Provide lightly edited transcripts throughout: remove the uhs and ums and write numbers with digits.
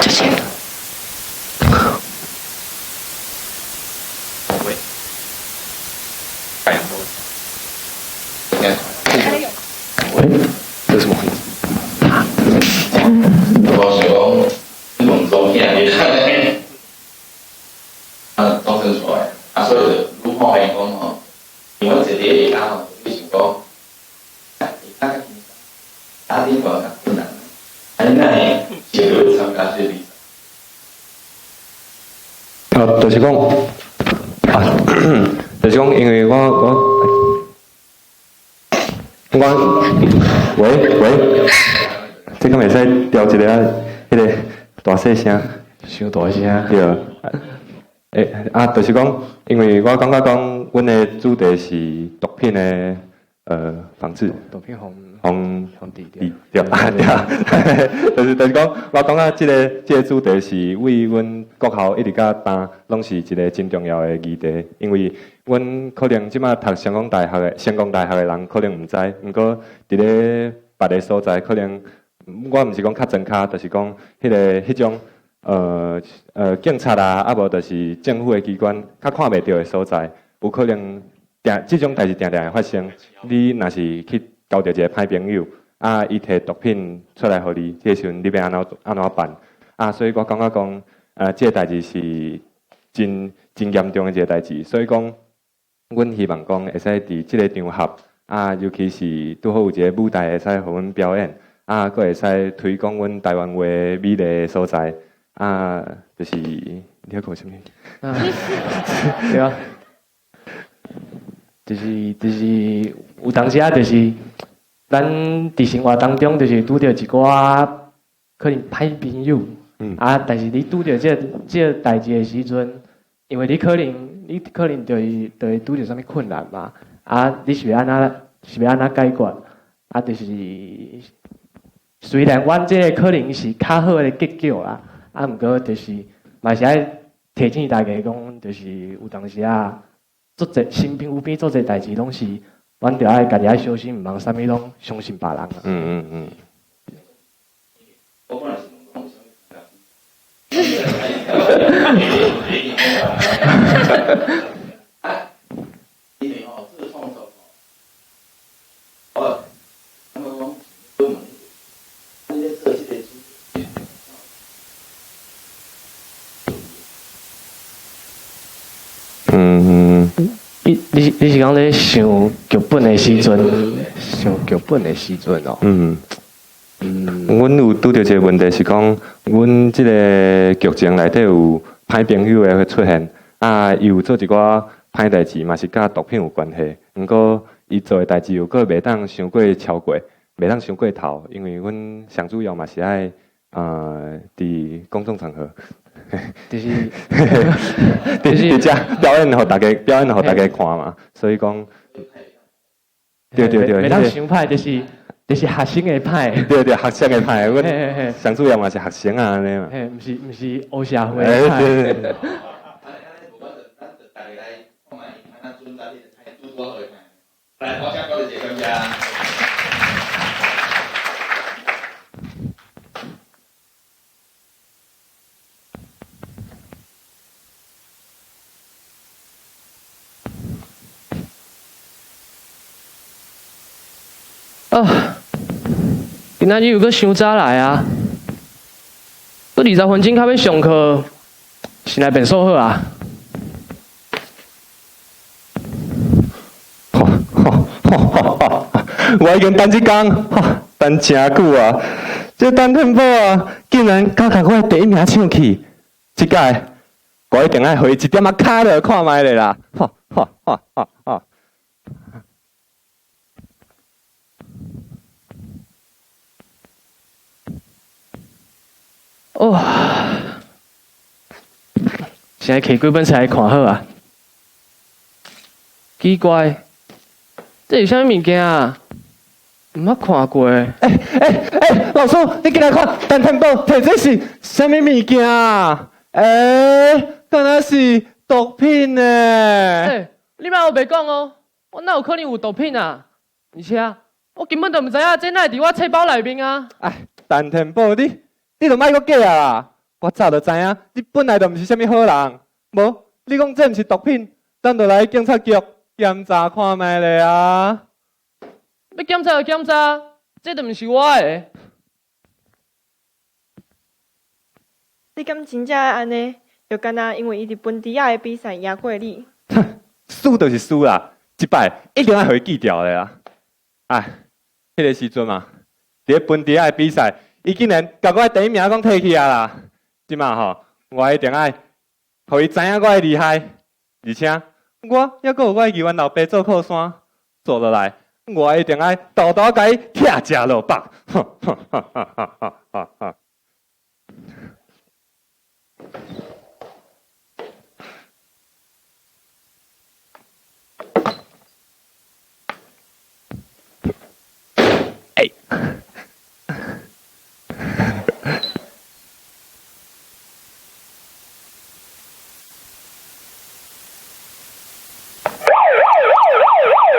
这些。喂，这是什么？我想讲，你问总听你，啊，总生出来，啊，所以就愈看伊讲吼，因为我坐伫下骹吼，你想讲，下骹较轻松，打顶悬较困难，啊，你哪会想著欲参加这个比赛？啊，就是讲，啊，就是讲，因為我，喂喂，這敢會使調一下彼個大細聲？傷大聲。對。欸啊，就是講，因為我感覺講，阮的主題是毒品的防治。毒品防防防治對啊對，就是講，我感覺這個主題是為阮國校一直到今，攏是一個真重要的議題，因為阮可能這擺讀成功大學的人可能毋知，毋過佇咧別个所在，可能我毋是講較莊跤，就是講彼種警察啊，啊無就是政府的機關較看袂著的所在，有可能定這種代誌定定會發生。你若是去交著一個歹朋友，啊，伊提毒品出來予你，這個時陣你欲按怎辦？啊，所以我感覺講，這個代誌是真真嚴重的一個代誌，所以講，阮希望講會使佇這個場合，啊，尤其是拄好有一個舞台會使予阮表演，啊，閣會使推廣阮台灣話美麗的所在，啊，就是你還講啥物？對啊，就是有當時啊，就是咱佇生活當中，就是拄著一寡可能歹朋友，啊，但是你拄著這個代誌的時陣，因為你可能就會拄著啥物困難嘛，啊，你是欲按怎是欲按怎解決？啊，就是雖然阮這個可能是較好的結局啦，啊，毋過就是嘛是愛提醒大家講，就是有當時啊，足濟身邊有邊足濟代誌，攏是阮著愛家己愛小心，毋通啥物攏相信別人啊。我本來是講因為吼，這個創作吼，我感覺講，你咧做這個主。你是講咧想劇本的時陣，想劇本的時陣哦。阮有拄著一個問題是講，阮這個劇情內底有歹朋友的出現，啊，伊有做一寡歹代誌，嘛是佮毒品有關係。毋過伊做的代誌又閣袂當傷過超過，袂當傷過頭，因為阮上主要嘛是愛佇公眾場合，就是佇遮表演，予大家表演，予大家看嘛。所以講，對對對，袂當傷歹，就是學生的歹。對對，學生的歹，阮上主要嘛是學生啊，按呢嘛。嘿，毋是黑社會的歹。對對對。來，我先講一個感謝。啊！今仔日又閣傷早來啊！閣20分鐘較欲上課，先來便所好啊！我已經等這工，等誠久啊！這陳天寶啊，竟然敢共我的第一名搶去，這擺我一定愛予伊一點仔跤落看覓咧啦！哈哈哈哈哈！哦，先來摕幾本冊來看好啊。奇怪，這是啥物物件啊？毋捌看過。欸，老師，你進來看，陳天寶提這是啥物物件啊？欸，敢若是毒品呢？欸，你莫烏白講哦，我哪有可能有毒品啊？而且我根本就毋知影這哪會佇我冊包內面啊！哎，陳天寶，你就莫閣假啊啦！我早就知影，你本來就毋是啥物好人。無，你講這毋是毒品，咱就來警察局檢查看覓咧啊！欲檢查就檢查，這就毋是我的。你敢真正會按呢？就敢若因為伊佇分豬仔的比賽贏過你？輸就是輸啦，這擺一定愛予伊記牢的啦。哎，彼个時陣嘛，佇咧分豬仔的比賽，伊竟然共我的第一名攏提去啊啦！這馬吼，我一定愛予伊知影我的厲害，而且我猶閣有我的議員老爸做靠山，做落來，我一定愛沓沓共伊拆食落腹。哈哈哈哈哈哈哈！欸！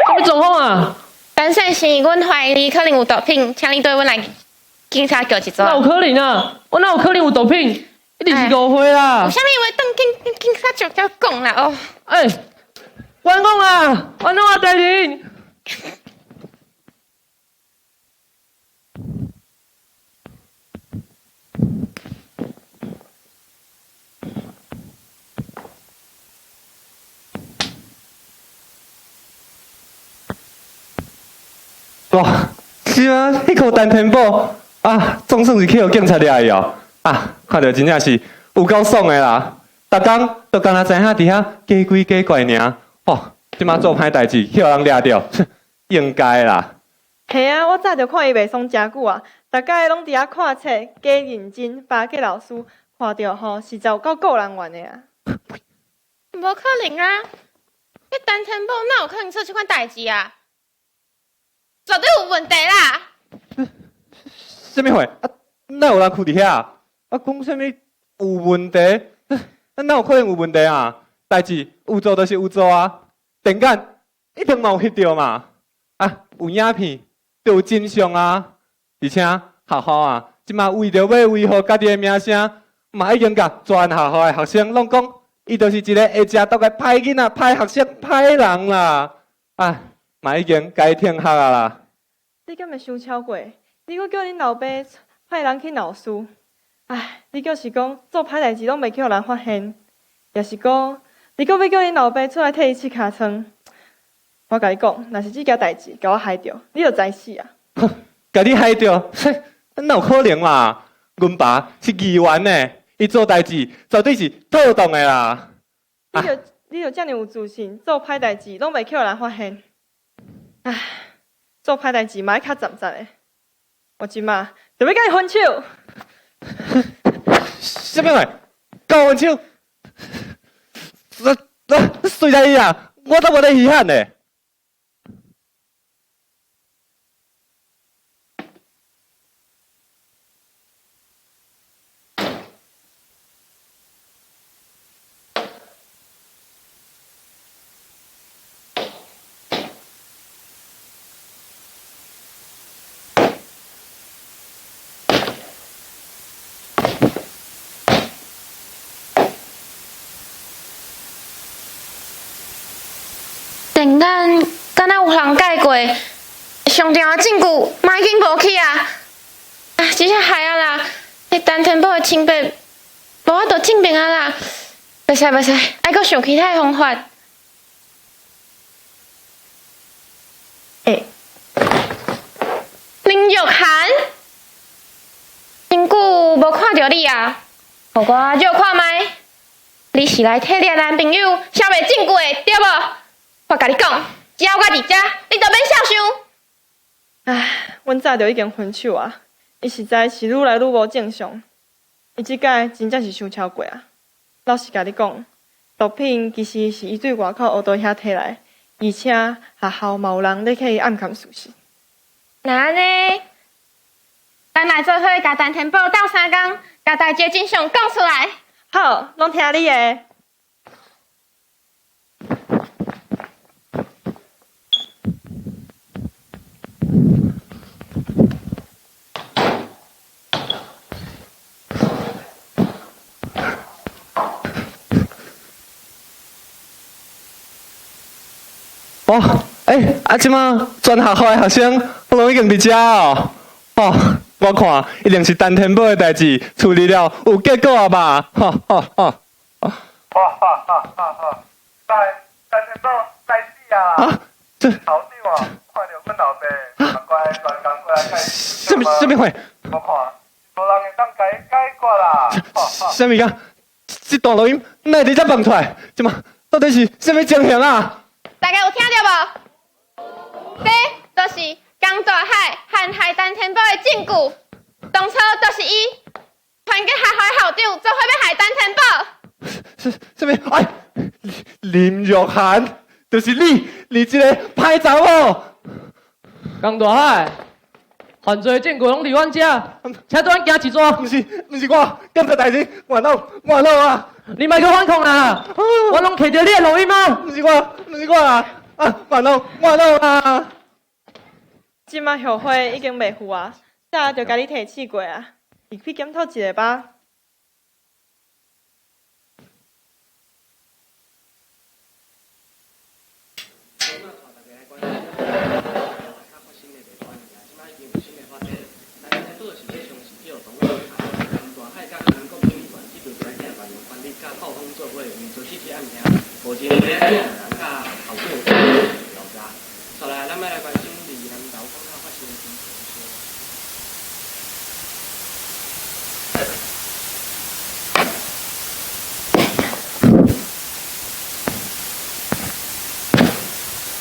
啥物狀況啊？陳先生，阮懷疑你可能有毒品，請你綴阮來警察局一轉。哪有可能啊？我哪有可能有毒品？一定是誤會啦！有啥物話轉警警察局才講啦哦。欸，冤枉啊！冤枉啊！大人！哇，是啊，彼箍陳天寶啊，總算是去予警察掠去哦。啊，看著真正是有夠爽的啦！逐工就敢若知影佇遐假鬼假怪爾，哦，這馬做歹代誌去予人掠著，應該啦。嘿啊，我早就看伊袂爽誠久啊，逐擺攏佇遐看冊，假認真，巴結老師，看著吼實在有夠顧人怨的啊。無可能啊！彼陳天寶哪有可能做這款代誌啊？絕對有問題啦！啥物貨？啊，哪有人囥佇遐？啊，講啥物有問題？啊，哪有可能有問題啊？代誌有做就是有做啊，電眼一定嘛有翕著嘛。啊，有影片就有真相啊。而且學校啊，這馬為著欲維護家己的名聲，嘛已經共全學校的學生攏講，伊就是一个會食毒的歹囡仔、歹學生、歹人啦。啊，嘛已經共伊停學啊啦。你敢會傷超過？你閣叫恁老爸派人去鬧事？唉，你閣是講做歹代誌攏袂去予人發現，抑是講你閣欲叫恁老爸出來替伊拭尻川？我共你講，若是這件代誌共我害著，你就知死啊！共你害著，哪有可能嘛？阮爸是議員呢，伊做代誌絕對是妥當的啦。你就遮爾有自信，做歹代誌攏袂去予人發現。唉，做歹代誌嘛愛較站站的。我這馬就欲共伊分手。啥物話？共我分手？我隨來伊啊！我都無咧稀罕的。電眼敢若有人蓋過，上重要的證據嘛已經無去啊！啊，真正害啊啦！彼陳天寶的清白無法度證明啊啦！袂使袂使，愛閣想其他的方法。欸，林玉涵，真久無看著你啊，予我借看覓，你是來替你的男朋友消滅證據的，對無？我共你講，只要我佇遮，你就免痟想。唉，阮早就已經分手啊！伊實在是愈來愈無正常。伊這擺真正是傷超過啊！老實共你講，毒品其實是伊對外口烏道遐提來，而且學校嘛有人咧替伊暗藏事實。那按呢？咱來做伙共陳天寶鬥相共，共代誌真相講出來。好，攏聽你的。欸，啊，這馬全學校的學生攏已經佇遮哦。哦，我看一定是陳天寶的代誌處理了有結果啊吧？哈哈哈！哈哈哈哈哈！來，陳天寶該死啊！啊，這校長啊，看著阮老爸，難怪專工過來解啥物啥物貨？我看無人會當共伊解決啦！啥物仔？這段錄音哪會佇遮放出來？這馬到底是啥物情形啊？大家有聽著無？這就是江大海陷害陳天寶的證據。當初就是伊團結學校的校長做伙欲害陳天寶。啥啥物？哎，林若涵，就是你，你這个歹查某！江大海，犯罪證據攏佇阮遮，請對阮行一逝。毋是，毋是我，警察大人，原諒，原諒啊！你莫閣反抗啦！我攏摕著你的錄音啊！毋是我，毋是我啊！啊，原諒，原諒啊！這馬協會已經袂赴啊，早就共你提醒過啊，你去檢討一下吧。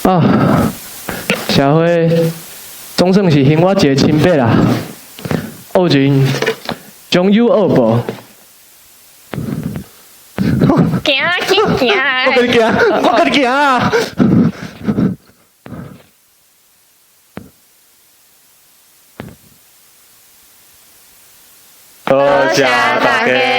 啊，社會總算是還我一个清白啦。惡人終有惡報。行啊，緊行啊！我共你行，我共你行啊！多謝大家。